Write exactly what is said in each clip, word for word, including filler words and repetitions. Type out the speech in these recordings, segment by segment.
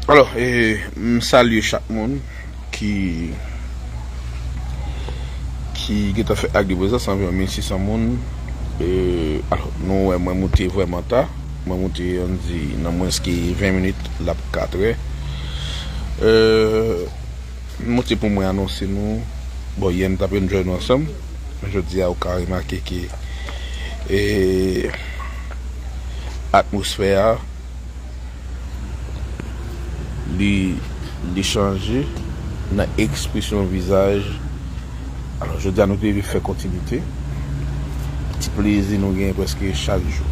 Alò, e, m salye chak moun ki, ki gentan fè ak de prezans, anviwon mil sis san moun. E, alò, nou wè mwen moute vrèman ta. Mwen moute, ann di, nan mwens ke ven minit, l ap katrè. E, m moute pou mwen anonse nou. Bon, yè n t ap enjoy nou ansanm. Men jodi a, ou ka remake ke, e, atmosfè a, li, li chanje nan ekspresyon vizaj. Alò, jodi a, nou te vle fè kontinite. Ti plezi nou genyen prèske chak jou.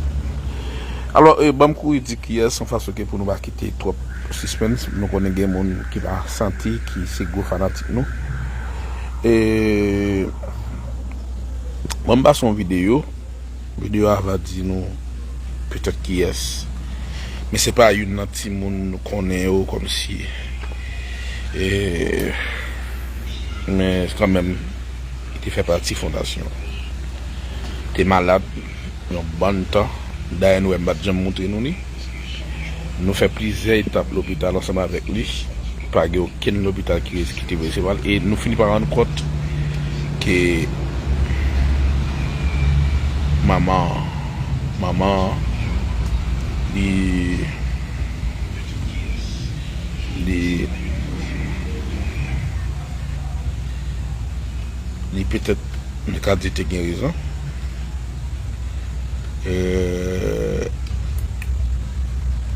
Alò, e, ban m kouri di kiyès, yon fason ke pou nou pa kite twòp sispens. Nou konnen gen moun ki pa santi, ki se gwo fanatik nou. E, ban m pase yon videyo. Videyo a va di nou petèt kiyès. Men se pa youn nan timoun nou konnen yo kòmsi. E, men kanmenm, li te fè pati fondasyon. Te malad yon bann tan. Dayè, nou wè m pa t janm montre nou li. Nou fè plizyè etap lopital ansanm avèk li. Pa gen okenn lopital ki, ki te resevwa l. E nou fini pa rann kont ke manman, manman, li, li, li petèt, nou ka di, te gen rezon. Euh,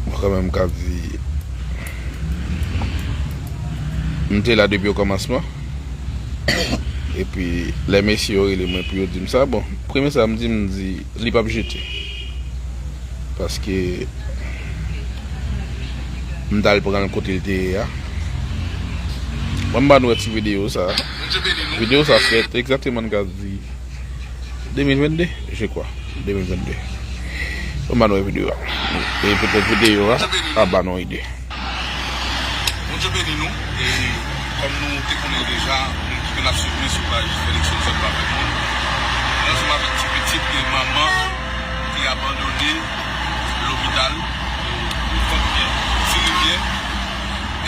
mwen kanmenm ka di, m te la depi okòmansman. Epi, lè mesye yo rele mwen pou yo di m sa, bon, premye sa m di, m di, li p ap jete. Paske m t al pran l kote l te ye a. Bon, m ba nou wè ti videyo sa. Videyo sa fèt egzakteman, n ka di, de mil venn de, je kwa. De mil venn de. Bon, m ba nou wè videyo a. E petèt videyo a, a ba nou ide. Bondye beni nou. E kòm nou te konnen l deja, moun ki konn ap swiv mwen sou paj Fèliksonn Zòn Pa Fè Moun, mwen ansanm avèk ti pitit e manman ki abandone lopital Ti Rivyè.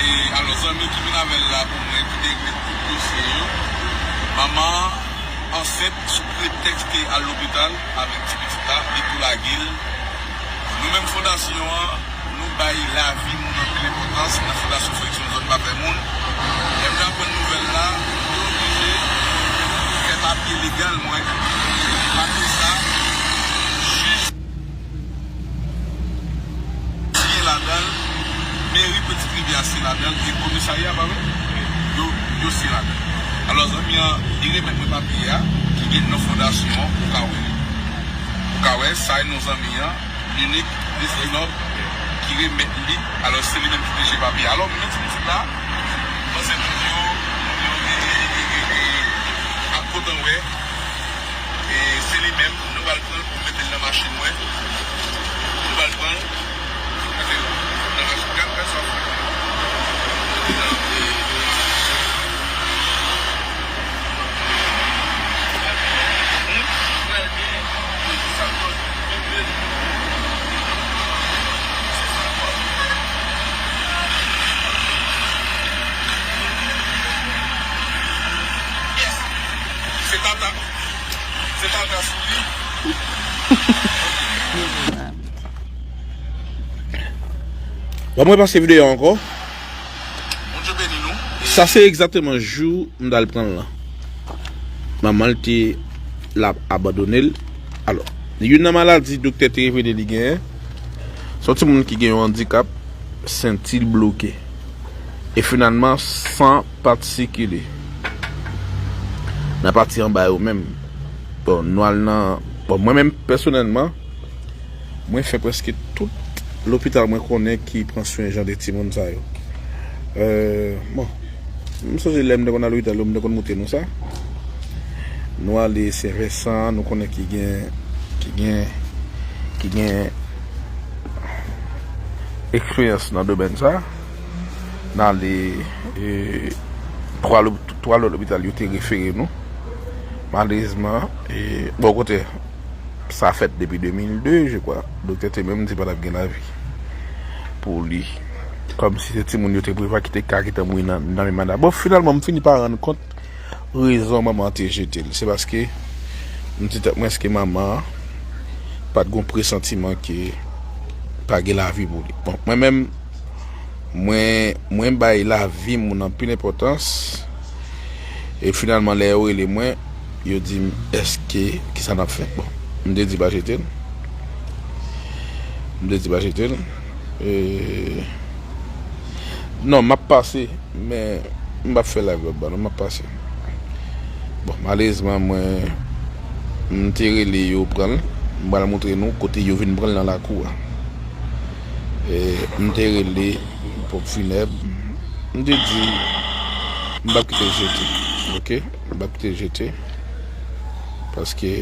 E alò, zanmi ki vin avè l la pou mwen, ki te regle tout dosye yo. Manman an ansent sou pretèks ke al lopital avèk ti pitit la, li tou lage l. Nou menm fondasyon an, nou bay lavi moun anpil enpòtans nan fondasyon Fèliksonn Zòn Pa Fè Moun. Lè m te aprann nouvèl la, m te oblije fè papye legal mwen. Apre sa, jij siyen ladan l, meri Petite Rivière siyen ladan l, e komisarya, pa vre? Yo, yo siyen ladan l. Alò, zanmi an, li remèt mwen papye a, ki gen non fondasyon an, ou ka wè li. Ou ka wè, sa e non zanmi an, Unique Destinob, ki remèt li. Alò, se li menm ki te jere papye a. Alò, menm ti pitit la, panse moun yo, moun yo, e, e, e, e, e, ap kontan wè. E se li menm, nou pral pran l pou mete l nan machin mwen. Nou pral pran l, mete l nan machin. Gad, gad sa w fè. Mete l nan, e, hmm? Trè byen. Mete sa l pran. Mete l. Yes. Se tata. Se tata sou li. Bon, mwen pase videyo ankò. Bondye beni nou. Sa se egzakteman jou m t al pran l lan. Manman l te, l ap abandone l. Alò, youn nan maladi doktè te revele li genyen, se yon timoun ki gen yon andikap, senti l bloke. E finalman, san pa t sikile nan pati anba yo menm. Bon, nou al nan, bon, mwen menm pèsonèlman, mwen fè prèske tout lopital mwen konnen ki pran swen jan de timoun sa yo. Euh, bon, m sonje lè m te konn al lopital yo, m te konn montre nou sa. Nou ale Sen Vensan, nou konnen ki gen, ki gen, ki gen eksperyans nan domèn sa. N ale, e, twa lop-, twa lòt lopital yo te refere nou. Malerezman, e, bon, kote sa fèt depi de mil de, je kwa. Doktè te menm di pa t ap gen lavi pou li. Kòmsi se timoun yo te prevwa ki te ka gentan mouri nan, nan men manda. Bon, finalman, m fini pa rann kont rezon manman an te jete l. Se paske m di tèt mwen, èske manman an pa t gen yon presantiman ke pa gen lavi pou li? Bon, mwen menm, mwen, mwen bay lavi moun anpil enpòtans. E finalman, lè yo rele mwen, yo di m, èske, kisa n ap fè? Bon, m te di pa jete l. M te di pa jete l. E, non, m ap pase, men m p ap fè live lòt bò, non, m ap pase. Bon, malerezman, mwen, m te rele yo pran l. M pral montre nou kote yo vin pran l nan lakou a. E, m te rele ponp finèb. M te di, m p ap kite l jete. Oke? M p ap kite l jete. Paske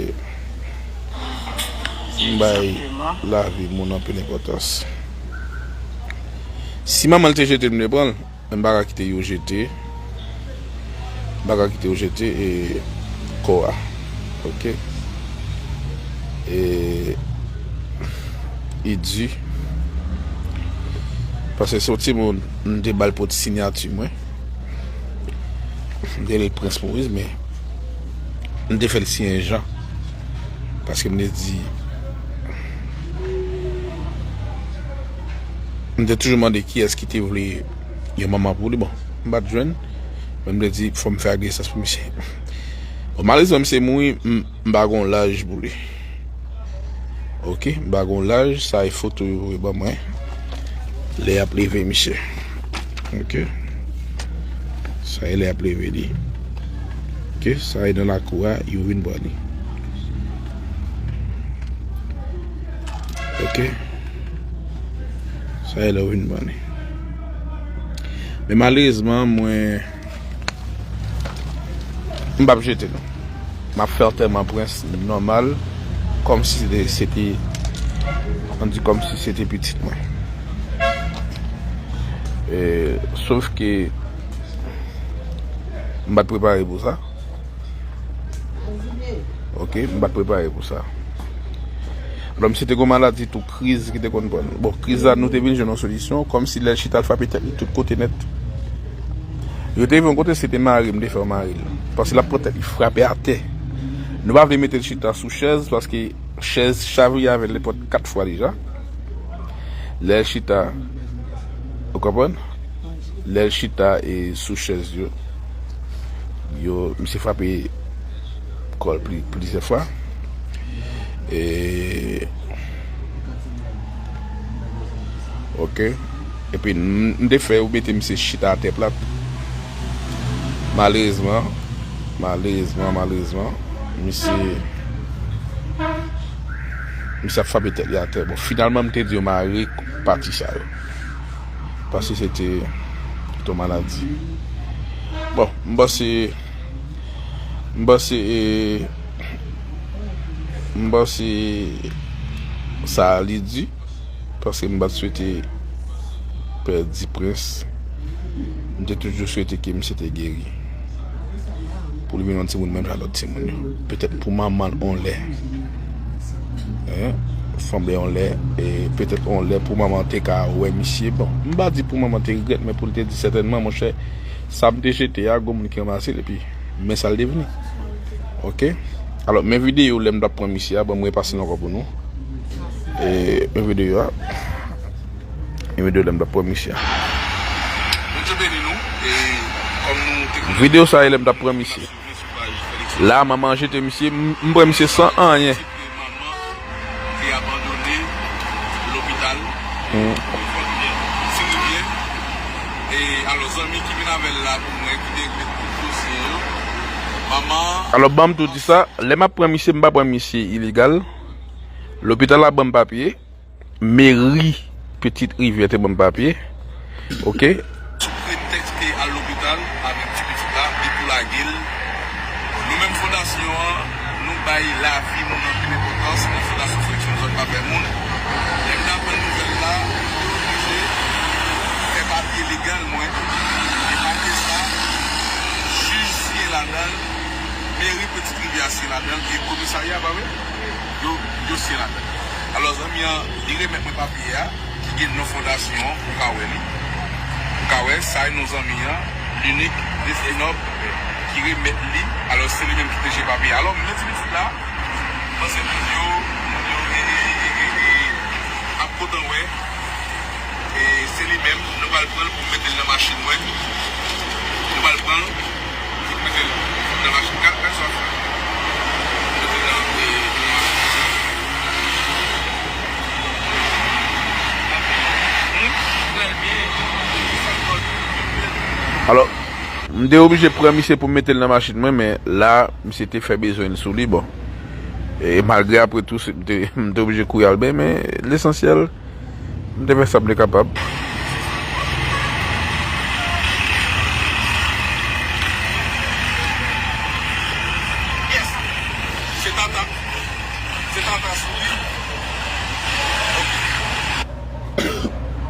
m bay lavi moun anpil enpòtans. Si manman l te jete l, m te pran l, men m pa ka kite yo jete. M pa ka kite yo jete, e, kò a. Oke? E, li di. Paske se yon timoun, m te ba l pou ti siyati mwen. M te rele l Prens Moyiz, men m te fè l siyen Jan. Paske m te di, m te toujou mande kiyès ki te vle yon manman pou li. Bon, m pa t jwenn, men m te di, fò m fè agresans pou misye. Bon, malerezman, misye mouri, m, m pa gon laj pou li. Oke, m pa gon laj, sa e foto yo voye ban mwen. Lè y ap leve misye. Oke. Sa e lè y ap leve li. Oke, sa e nan lakou a, yo vin pran li. Oke. Sa e lè yo vin pran li. Men malerezman, mwen, m p ap jete non. M ap fè antèman Prens nòmal, kòmsi se te, se te, ann di kòmsi se te pitit mwen. E, sof ke m pa t prepare pou sa. Oke, m pa t prepare pou sa. Alò, misye te gon maladi tou, kriz ki te konn pran l. Bon, kriz la, nou te vin jwenn yon solisyon, kòmsi lè l chita, l frape tèt li tout kote nèt. Yo te rive yon kote, se te mare m te fè yo mare l. Paske l ap pran tèt li frape atè. Nou pa vle mete l chita sou chèz, paske chèz chavire avè l nenpòt kat fwa deja. Lè l chita, ou konprann? Lè l chita e sou chèz yo, yo, misye frape kò l pli, plizyè fwa. E, oke. Epi, m, m te fè yo mete misye chita atè plat. Malerezman, malerezman, malerezman, misye, misye ap frape tèt li atè. Bon, finalman, m te di yo mare pati sa yo. Paske se te, se te yon maladi. Bon, m panse, m panse, e, m panse sa a li di, paske m pa t swete pèdi Prens. M te toujou swete ke misye te geri. Pou li vin yon timoun menm jan lòt timoun yo. Petèt pou manman l on lè. Hein? Sanble on lè, e petèt on lè pou manman te ka wè misye. Bon, m pa di pou manman te regrèt, men pou l te di sètènman, monchè, sa m te jete a, gon moun ki ranmase l, epi men sa l devni. Oke? Alò, men videyo lè m t ap pran misye a, ban m repase l ankò pou nou. E, men videyo a. Men videyo lè m t ap pran misye a. Bondye beni nou. E, kòm nou te konnen, videyo sa e lè m t ap pran misye. La, manman an jete misye, m, m pran misye san anyen. Ke manman te abandone lopital, hmm, Ti Rivyè. E alò, zanmi ki vin avè l la pou mwen, ki te regle tout dosye yo. Manman. Alò, ban m tou di sa, lè m ap pran misye, m pa pran misye ilegal. Lopital la ban m papye. Meri Petite Rivière te ban m papye. Oke. Sou pretèks ke al lopital avèk ti pitit la, li tou lage l. Nou menm fondasyon an, nou bay lavi moun anpil enpòtans nan Fondasyon Seleksyon Zòn Pa Pè Moun. Lè m t aprann nouvèl la, mwen oblije fè papye legal mwen. E papye sa, jij siyen ladan l, meri Petite Rivière siyen ladan l, e komisarya, pa vre? Yo, yo siyen ladan l. Alò, zanmi an, li remèt mwen papye a, ki gen non fondasyon an, pou w ka wè li. Sa e non zanmi an, Lunik Destinop, ki remèt li. Alò, se li menm ki te jere papye. Alò, m mèt di pitit la, panse moun yo, moun yo, e, e, e, e, ap kontan wè. E se li menm, nou pral pran l pou mete l nan machin mwen. Nou pral pran l pou mete l nan machin. Gad, gad sa w fè. Mete l nan, e, nan machin. Hmm? Trè byen. Alò, m te oblije pran misye pou m mete l nan machin mwen, men la, misye te fè bezwen l sou li, bon. E malgre apre tou, se, m te, m te oblije kouri al bay, men lesansyèl, m te fè sa m te kapab. Yes. Se tata. Se tata sou li.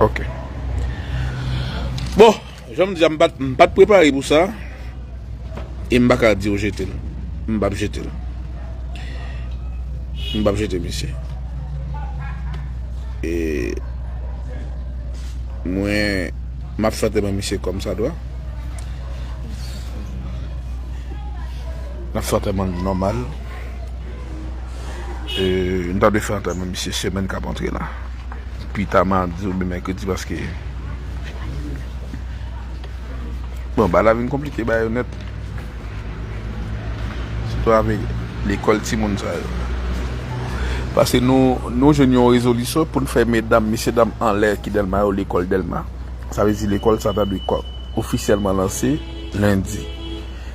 Ok. Bon, jan m di a, m pa t, m pa t prepare pou sa. E m pa ka di w jete l. M p ap jete l. M p ap jete misye. E mwen, m ap fè antèman misye kòmsadwa. M ap fè antèman nòmal. E, m ta dwe fè antèman misye semèn k ap antre la. Pita madi oubyen mèkredi, paske, bon, bagay la vin konplike, bagay yo nèt. Sitou avèk lekòl timoun sa yo. Paske nou, nou jwenn yon rezolisyon pou n fè medam, mesyedam anlè ki Dèlma yo lekòl Dèlma. Sa vle di lekòl sa ta dwe kò-, ofisyèlman lanse lendi.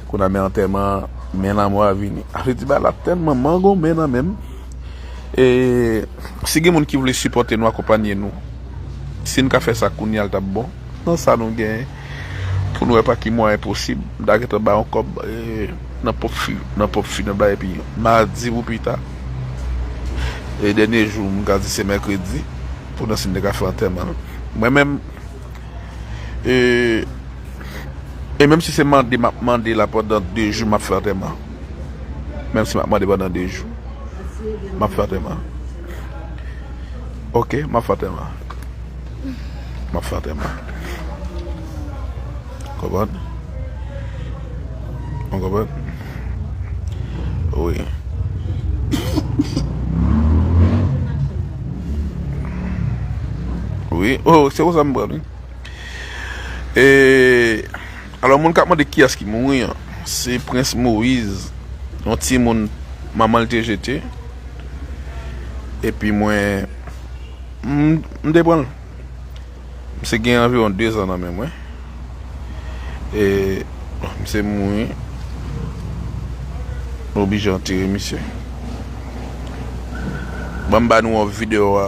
Kounye a men antèman, men lanmò a vini. A vle di bagay la tèlman mangonmen nan men m. E si gen moun ki vle sipòte nou, akonpanye nou, si n ka fè sa kounye a, l t ap bon. Nan sa nou genyen, pou n wè pa ki mwayen posib, m ta gentan ba yon kòb, e, nan pòp fi, nan pòp fi, nan bay, epi madi pou pita. E dènye jou, m ka di se mèkredi, pou n wè si n te ka fè antèman l. Mwen menm, e, e menm si se mande m ap mande la pandan de jou, m ap fè antèman. Menm si m ap mande pandan de jou, m ap fè antèman. Ok, m ap fè antèman. M ap fè antèman. Konprann? Ou konprann? Wi. Wi. Oh, se konsa m pran, wi. E, alò, moun k ap mande kiyès ki mouri an, se Prens Moyiz, yon timoun manman l te jete. Epi mwen, m, m te pran l. Misye gen anviwon dezan nan men mwen. E, bon, misye mouri. Nou oblije antere misye. Ban m ba nou yon videyo a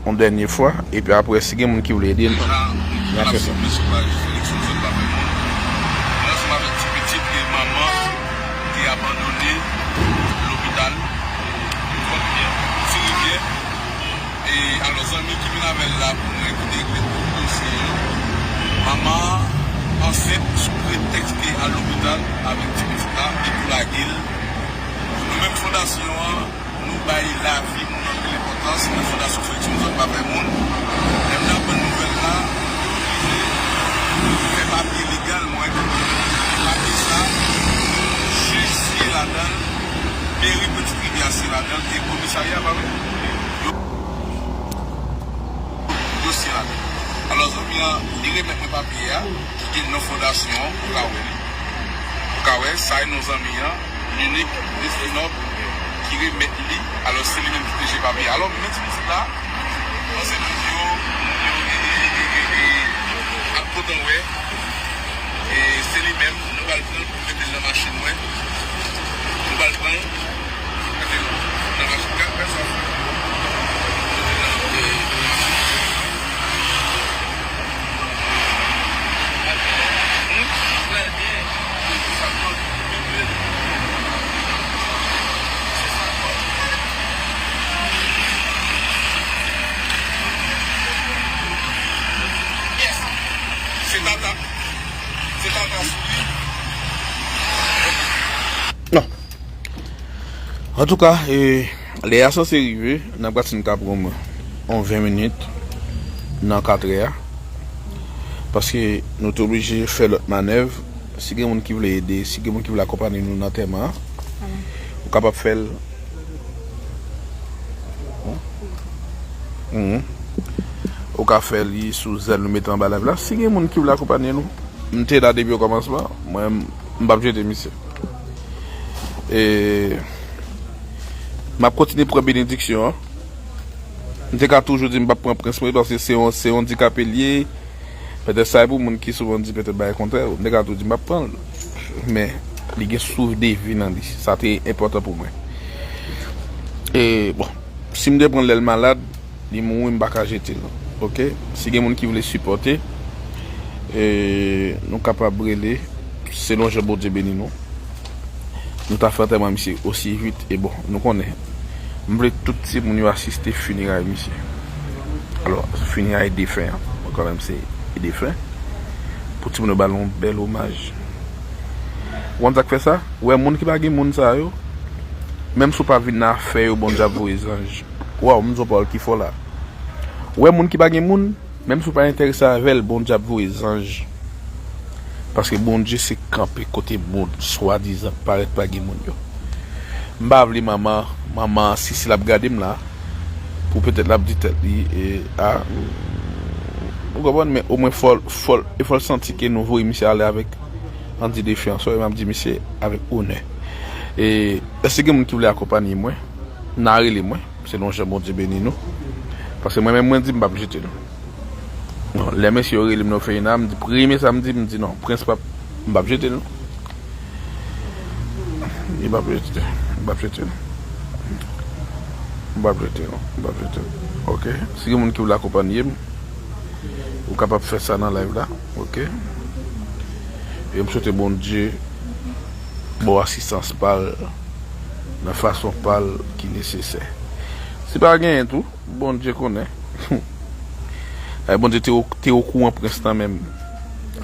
yon dènye fwa, epi apre, si gen moun ki vle ede n, n a fè sa. Ansanm avèk ti pitit e manman te abandone lopital Ti Rivyè. E alò, zanmi ki vin avè l la pou mwen ki te regle tout dosye yo. Manman an ansent sou pretèks ke al lopital avèk ti pitit la, li tou lage l. Nou menm fondasyon an, nou bay lavi moun anpil enpòtans nan Fondasyon Seleksyon Zòn Bafè Moun. Lè m t aprann nouvèl la, nou te oblije fè papye legal, mwen, papye sa, jij siyen ladan l, meri Peti Rivyè siyen ladan l, e komisarya, pa vre? Yo, yo siyen ladan l. Alò, zanmi an, li remèt mwen papye a, ki gen non fondasyon an, ou ka wè li. Ou ka wè, sa e non zanmi an, Lunik Destinop, ki remèt li. Alò, se li menm ki te jere papye a. Alò, men ti pitit la, panse moun yo, moun yo, e, e, e, e, e, ap kontan wè. E se li menm, nou pral pran l pou mete l nan machin mwen. Nou pral pran l pou mete l nan machin. Gad, gad sa w fè. Mete l nan, e, nan machin. Se tata. Se tata sou li. Non. Antouka, e, lè a sanse rive, n ap gade si n ka pran yon ven minit nan katrè a. Paske nou te oblije fè lòt manèv. Si gen moun ki vle ede, si gen moun ki vle akonpanye nou nan antèman an, ou kapab fè l. Mhm. Ou ka fè li sou Zelle nou mete anba live la. Si gen moun ki vle akonpanye nou, m te la depi okòmansman, mwen, m p ap jete misye. E m ap kontinye pran benediksyon an. M te ka toujou di m p ap pran prens mwen, paske se yon, se yon andikape l ye. Petèt sa e pou moun ki souvan di petèt bagay kontrè. M te ka tou di m p ap pran l. Men, li gen souf de vi nan li. Sa te enpòtan pou mwen. E, bon, si m te pran l lè l malad, li mouri, m pa ka jete l. Oke? Si gen moun ki vle sipòte, e, nou kapab rele selon jan Bondye beni nou. Nou ta fè antèman misye osi vit, e bon, nou konnen. M vle tout timoun yo asiste fineray misye. Alò, fineray defen an, mwen kanmenm se defen. Pou timoun yo ba l yon bèl omaj. Ou konn sa k fè sa? Ou wè moun ki pa gen moun sa yo, menm si w pa vin nan afè yo, Bondye ap voye zanj. Waw, m di yon pawòl ki fò la. Ou wè moun ki pa gen moun, menm si w pa enterese avè l, Bondye ap voye zanj. Paske Bondye se kanpe kote moun swadizan parèt pa gen moun yo. M pa vle manman, manman Sisil ap gade m la, pou petèt l ap di tèt li, e, a, ou konprann, men omwen fò l, fò l, e fò l santi ke nou voye misye ale avèk Andy Defiant, m ap di misye avèk onè. E, èske gen moun ki vle akonpanye mwen? N a rele mwen. Selon jan Bondye beni nou. Paske mwen menm, mwen di m p ap jete l. Non, lè mesye yo rele m nan Ofeyina, m di, premye sa m di, m di non, Prens p ap, m p ap jete l non. M p ap jete, m p ap jete l. M p ap jete l non, m p ap jete l. Oke? Si gen moun ki vle akonpanye m, ou kapab fè sa nan live la. Oke? E m swete Bondye ba w asistans pa l nan fason pa l ki nesesè. Si pa genyen tou, Bondye konnen. Ay, Bondye te o-, te okouran prens lan menm.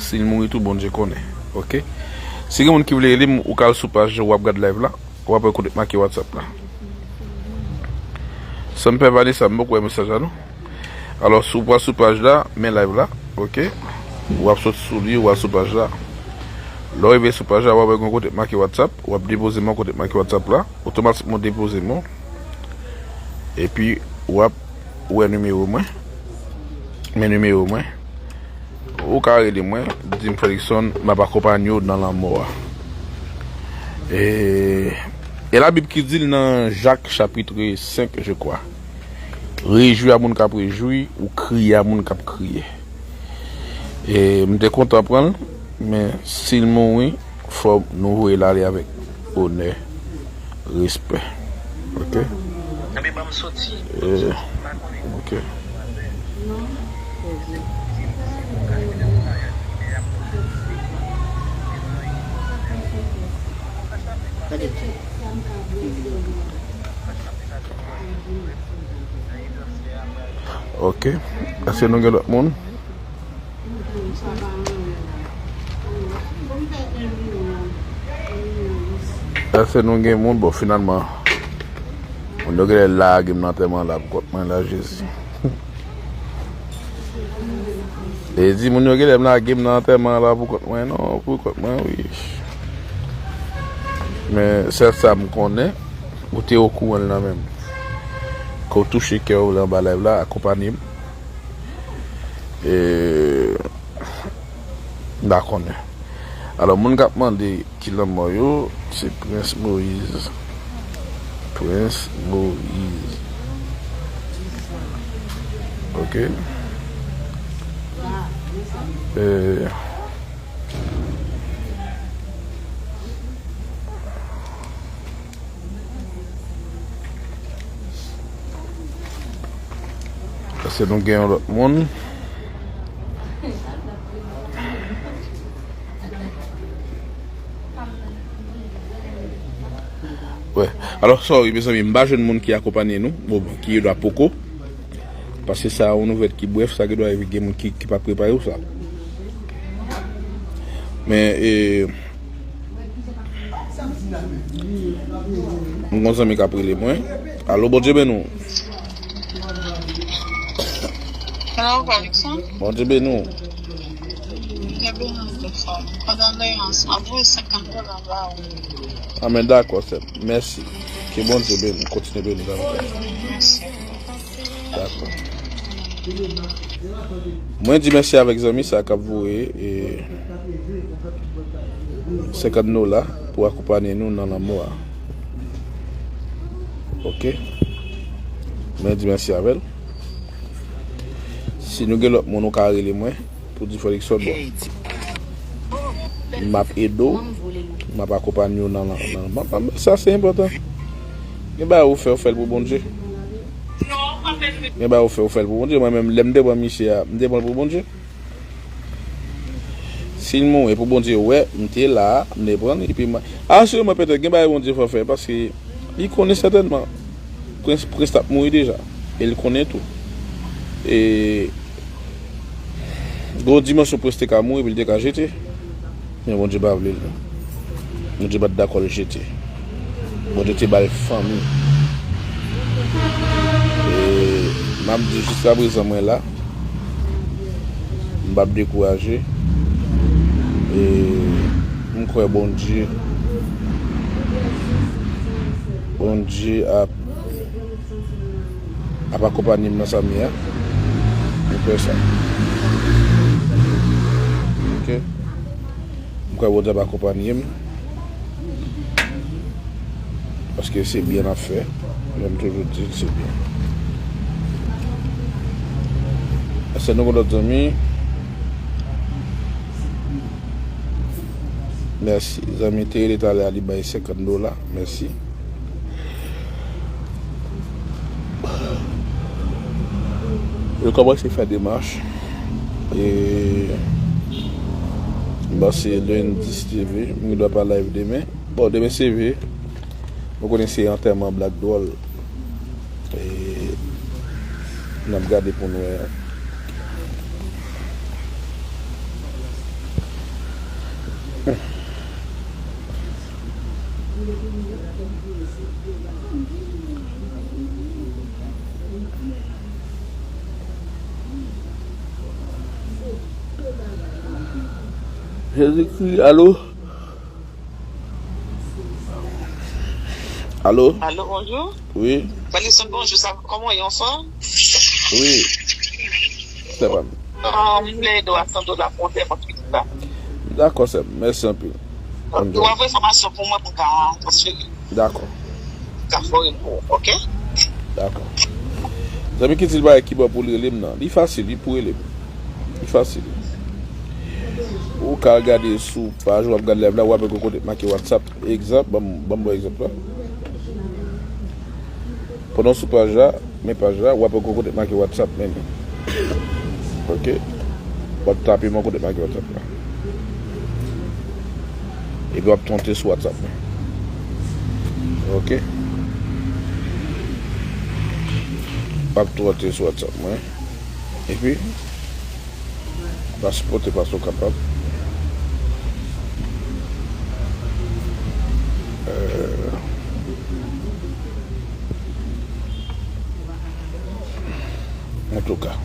Si l mouri tou, Bondye konnen. Oke? Si gen moun ki vle rele m, ou ka al sou paj w ap gad live la, w ap wè kote m make WhatsApp la. San m pè Vanessa, m poko wè mesaj la non. Alò, si w pral sou paj la, men live la, oke? W ap sot sou li, w al sou paj la. Lè w rive sou paj la, w ap wè gen yon kote k make WhatsApp, w ap depoze m yon kote k make WhatsApp la, otomatikman w depoze m. Epi, w ap wè nimewo mwen. Men nimewo mwen. Ou ka rele mwen, di m, Fredrickson, m ap akonpanye w nan lanmò a. E, e Labib ki di l nan Jak chapitre senk, je crois. Rejwi a moun k ap rejwi, ou kriye a moun k ap kriye. E m te kontan pran l, men si l mouri, fò nou voye l ale avèk onè, respè. Oke? E, oke. Oke. Èske nou gen lòt moun? Èske nou gen moun? Bon, finalman, moun yo genlè lage m nan antèman la pou kont mwen la, Jezi. E di moun yo genlè m lage m nan antèman la pou kont mwen, non, pou kont mwen, wi. Men sèl sa m konnen, ou te okouran l nan men m. Ke w touche kè w la anba live la, akonpanye m. E, m pa konnen. Alò, moun k ap mande ki lanmò yo, se Prince Moïse. Prince Moïse. Oke. E, Èske nou gen yon lòt moun? Wè. Alò, sorry, mezanmi, m pa jwenn moun ki akonpanye nou. Bon, bon, ki gendwa poko. Paske sa yon nouvèl ki brèf, sa gendwa gen moun ki, ki pa prepare pou sa. Men, e, M gon zanmi k ap rele mwen. Alo, Bondye beni w. Hello, Robinson. Bondye beni w. Kondoleyans, m ap voye senkant dola ba ou. Anben, dakò, sè m. Mèsi. Ke Bondye beni, kontinye beni davantaj. Mèsi. Dakò. Mwen di mèsi avèk zanmi sa k ap voye, e, senkant dola pou akonpanye nou nan lanmò a. Oke. Mwen di mèsi avè l. Si nou gen lòt moun, ou ka rele mwen pou di Felixson, bon, m ap ede w, m ap akonpanye w nan, nan, nan, nan, sa se enpòtan. Gen bagay ou fè, ou fè l pou Bondye. Gen bagay ou fè, ou fè l pou Bondye. Mwen menm, lè m te pran misye a, m te pran l pou Bondye. Si l mouri, pou Bondye wè, m te la, m te pran l, epi m, asireman, petèt, gen bagay Bondye fè, fè, paske li konnen sètènman, Prens, Prens t ap mouri deja. E l konnen tou. E, gen yon dimansyon Prens te ka mouri, epi l te ka jete. Men Bondye pa vle l. Bondye pa t dakò l jete. Bondye te ba l fanmi. E m ap di jiskaprezan mwen la. M p ap dekouraje. E m kwè Bondye, Bondye ap, ap akonpanye m nan sa m ye a. M kwè sa. Oke? M kwè Bondye ap akonpanye m. Paske se byen n ap fè. Jan m toujou di l, se byen. Èske nou gen lòt zanmi? Mèsi. Zanmi te rele talè a, li bay senkant dola. Mèsi. Yo kòmanse fè demach. E m panse lendi, si Dye vle, m gen dwa pa live demen. Bon, demen se vre. Nou konnen se antèman Black Doll. E n ap gade pou n wè. Jezikri, alo? Alo? Alo, bonjou. Wi. Felixson, bonjou, sa, kòman w ye, anfòm? Wi. Sè pa m. Ah, m vle ede w a san dola pou yon tèman ki la. Dakò, sè m. Mèsi anpil. Ok, w ap voye enfòmasyon pou mwen pou m ka transfere. Dakò. Ka fè w pou, oke? Dakò. Zanmi ki di l bagay ki bon pou l rele m nan. Li fasil, li pou rele m. Li fasil. Ou ka gade sou paj, w ap gade live la, w ap wè kote k make WhatsApp. Egzanp, ban m, ban m ba w egzanp la. Pandan w sou paj la, men paj la, w ap wè kote k make WhatsApp, men li. Oke? W ap tape men kote k make WhatsApp la. Epi w ap tonte sou WhatsApp mwen. Oke? W ap tonte sou WhatsApp mwen. Epi, w ap sipote paske w kapab. Euh, antouka.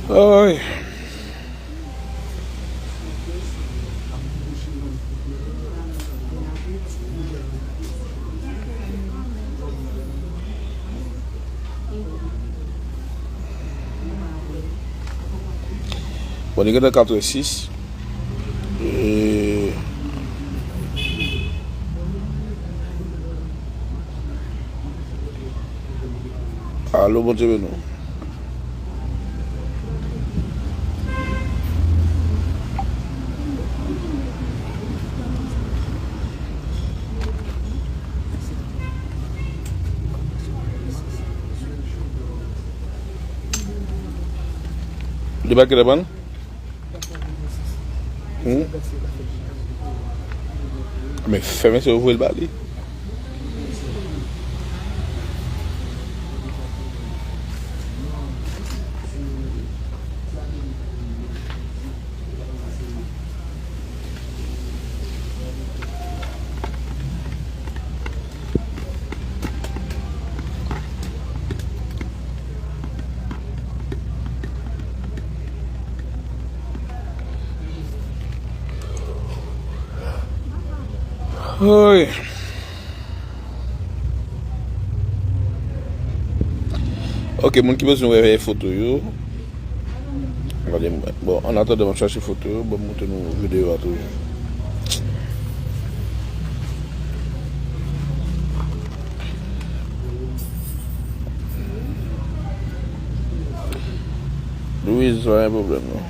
Ay. Bon, li gentan katresis. E, alo, Bondye beni w. Li pa gentan pran? Hmm? Men fè mesye yo voye l ba li. Oy. Ok, moun ki bezwen wè foto yo. Gade mwen. Bon, an atandan m ap chache foto yo, ban m montre nou videyo a toujou. Louise, pa gen pwoblèm non.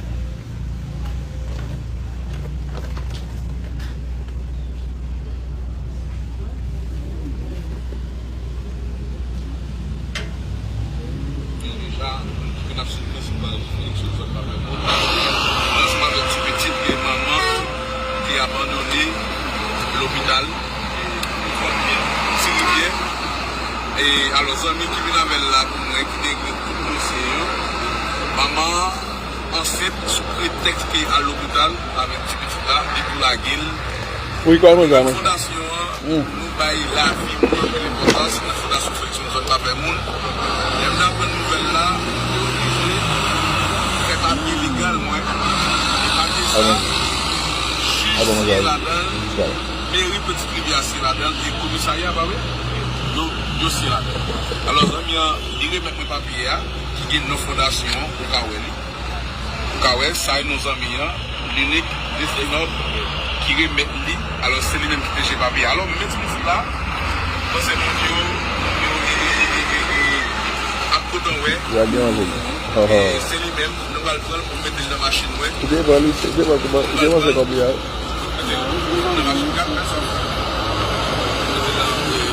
Deja, ke n ap swiv prensipal Felix Wilson Papèmon, ansanm avèk ti pitit li, manman ki abandone lopital, e, Ti Rivyè. E, alò, zanmi ki vin avè l la pou mwen, ki te ekri tout dosye yo, manman an ansent sou pretèks ke al lopital avèk ti pitit la, li pou lage l. Wi, kòman sa, mwen? Fondasyon an, hmm, nou bay lavi moun anpil enpòtans nan Fondasyon Felix Wilson Papèmon. Lè m t aprann nouvèl la, m te oblije fè papye legal mwen. E papye sa, jij siyen ladan l, meri Petit Rivière siyen ladan l, e komisarya, pa vre? Yo, yo siyen ladan l. Alò, zanmi an, li remèt mwen papye a, ki gen non fondasyon an, ou ka wè li. Ou ka wè, sa e non zanmi an, Linique Destinob, ki remèt li. Alò, se li menm ki te jere papye a. Alò, m met sou sila, panse moun yo, yo, e, e, e, e, e, ap kontan wè. Yo ap gen anvi. E se li menm, nou pral pran l pou mete l nan machin mwen. Ou te pran li, ou te pran kouman, ou te pran se papye a. Mete l nan machin, gad sa. Mete l nan, e,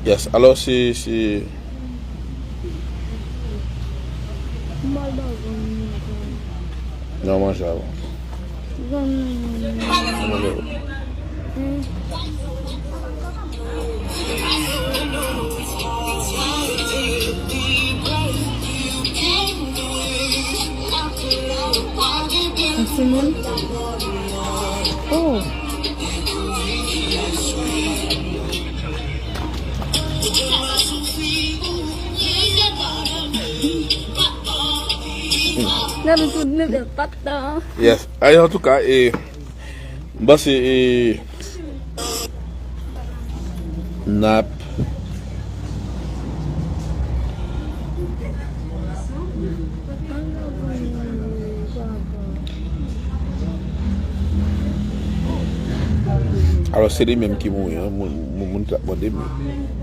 Yes. Alò, se, se, Nan manje avan. Manje. Yon timoun? Oh. Nan nou tout nouvèl patan. Yes. Ay, antouka, e, m panse, e, n ap Alò, se li menm ki mouri, an, moun, moun, moun ki t ap mande m yo.